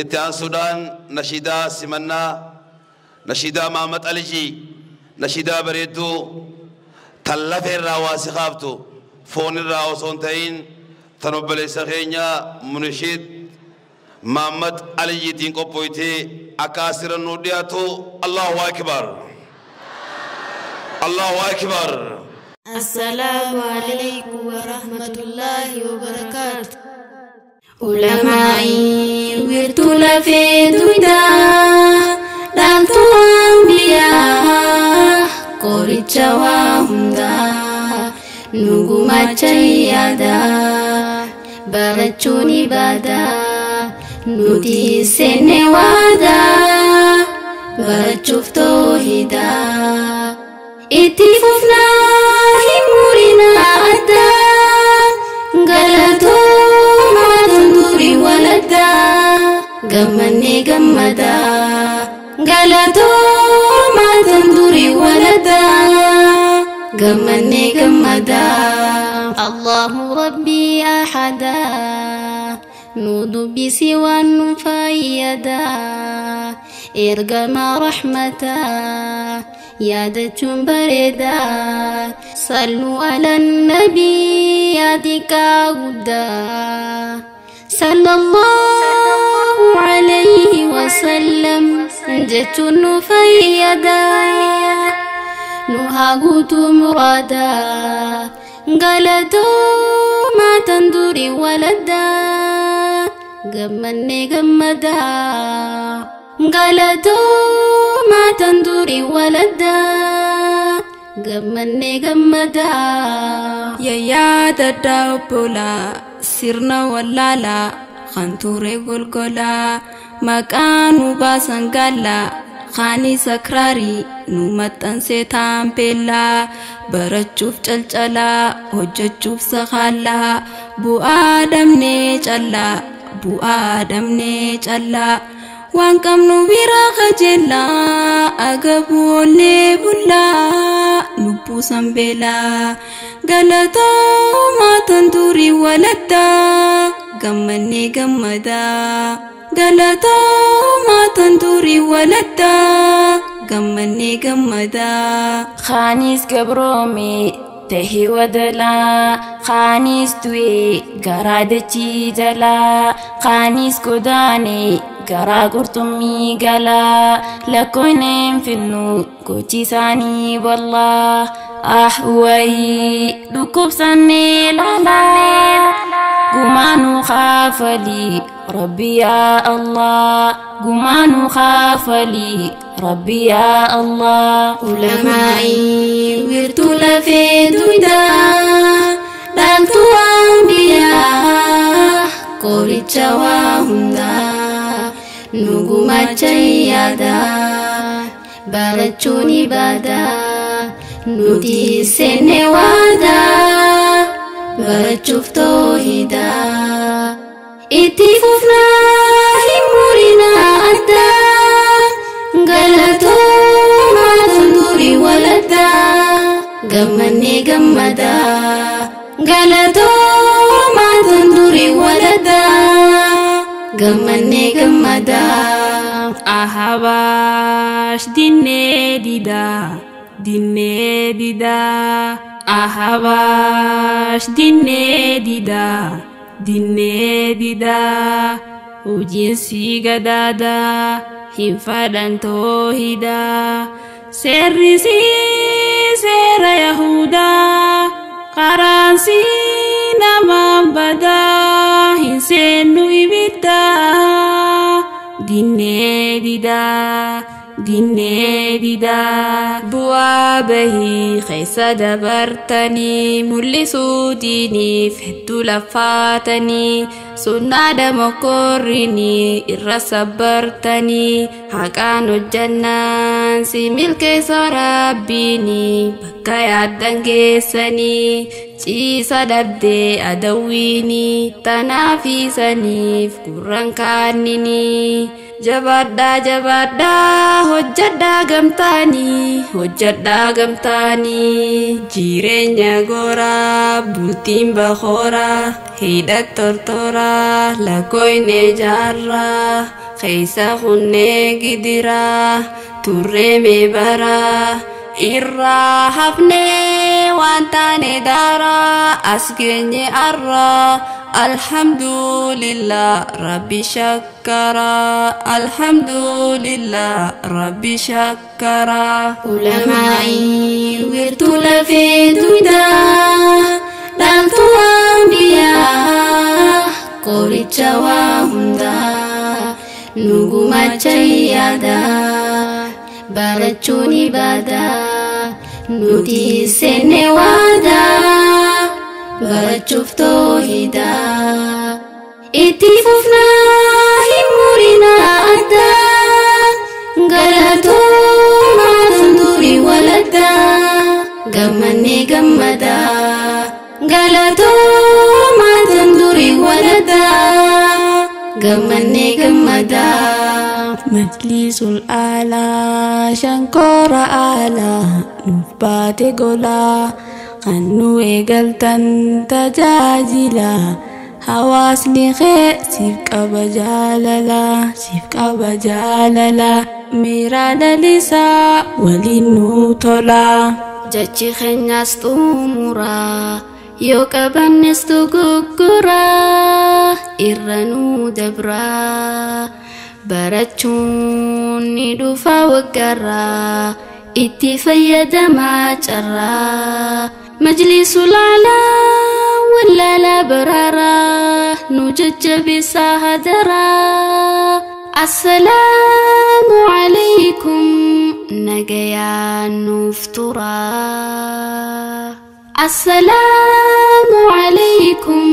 Itti aansuudhaan nashiidaa simannaa, nashiidaa Maamad Alijii, nashiidaa bareedduu tan lafee irraa waa si kaaftu, foon irraa osoo hin ta'in, tan obboleessa keenya Munishiid Maamad Alijiitiin qophooytee akka asirra nuu dhiyaatu. Allahu Akbar, Allahu Akbar. السلام عليكم ورحمة الله وبركاته. Ulamaa'i wirtuu lafee dugdaa, dhaaltuu ambiyaa, qoricha waa hundaa nu gumaacha yaadaa, barachuun ibaadaa nuti seenne waadaa, barachuuf toohidaa itti fufnaa, hin murinaa addaa. Galatooma durii waladdaa, gammannee gammadaa. Galatooma durii waladdaa, gammannee gammadaa. Allahu Rabbii ahadaa, nu dubbisi waan nu fayyadaa, ergama rahmataa yaadachuun bareedaa. Sallu ala nabii, yaadiqaa guddaa, sallallahu alayhi wasallam jechuun nu fayyadaa, nu haa guutuu muraadaa. Galatooma tan durii waladdaa, gammannee gammadaa. Galatooma tan durii waladdaa, gammannee gammadaa. Yaada obbolaa, sirna wallaalaa kan ture golgolaa, maqaa nu baasan gaallaa, kaanii sakraarii nu maxxansee taampeellaa, barachuuf calcalaa, hojjechuuf sakaallaa, bu'aa dhabnee callaa, bu'aa dhabnee callaa. Waan qabnu bira kajeellaa, agaboollee bullaa, lubbuu sanbeelaa. Galatooma tan durii waladdaa, gammannee gammadaa. Galatooma tan durii waladdaa, gammannee gammadaa. Khaanis gabroome tahee wadalaa, khaanis du'e garaa dachii jalaa, khaanis godaane garaa qurxummii galaa, lakkooneen finnu gochi isaanii wallaa. Ah wayii, dhukkubsannee laalaa, gumaanuu kaafalii Rabbi yaa Allah, gumaanuu kaafalii Rabbi yaa Allah. Ulamaa'i wirtuu lafee dugdaa, dhaaltuu ambiyaa, qoricha waa hundaa nu gumaacha yaadaa, barachuun ibaadaa nuti seenne waadaa, barachuuf toohidaa itti fufnaa, hin murinaa addaa. Galatooma durii waladdaa, gammannee gammadaa. Galatooma durii waladdaa, gammannee gammadaa. Ahabaash dinnee didaa, dinnee didaa. Ahabaash dinnee didaa, dinnee didaa. Hojiin si gadaadaa, hin fadhan toohidaa. Seerri si seera Yahudaa, karaan si namaan badaa, hin seennu ibiddaa. Dinnee didaa, dinnee didaa. Bu'aa bahii keessa dabartanii, mul'isuu diiniif hedduu laffaatanii, sunnaa damokkorrinii irra sabbartanii, haqaan hojjannaan si milkeessa Rabbiinii, bakka yaaddan geessanii, ciisa dhabdee adawwiinii tanaafiisaniif gurran kaanninii. Jabaadhaa, jabaadhaa, hojjadhaa gamtaanii, hojjadhaa gamtaanii. Jireenya gooraa, bultiin bakooraa, hidhat tortoraa, lakkooyne jaarraa. Keessa kunnee gidiraa turree meebaraa irraa hafnee waan taane daaraa as geenye arraa alhamdulillah rabbi shakkaraa alhamdulillah rabbi shakkaraa. Ulamaa'ii wiirtuu lafee dugdaa dhaaltuu ambiyaa qoricha waa hundaa nu gumaacha yaada barachuun ibaadaa nuti seenne waadaa barachuuf toohidaa itti fufnaa hin murinaa addaa galatoomaa durii waladdaa gammannee gammadaa galatoomaa durii waladdaa gammannee gammadaa. Majlisul aalaa shankora aalaa nuuf baate golaa kan nu eegaltan tajaajila hawaasni kee siif qaba jaalala siif qaba jaalala miira lalisaa waliin nu tola. Jechi keenyas xumuraa yoo qabannes dogoggoraa irra nu dabraa barachuun ni dhufa waggaarraa itti fayyadamaa carraa majlisul aalaa wallaalaa baraaraa nu jajjabeessaa hadaraa assalaamu alaykum nagayaan nuuf turaa. Assalaamu alaykum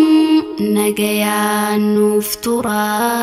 nagayaan nuuf turaa.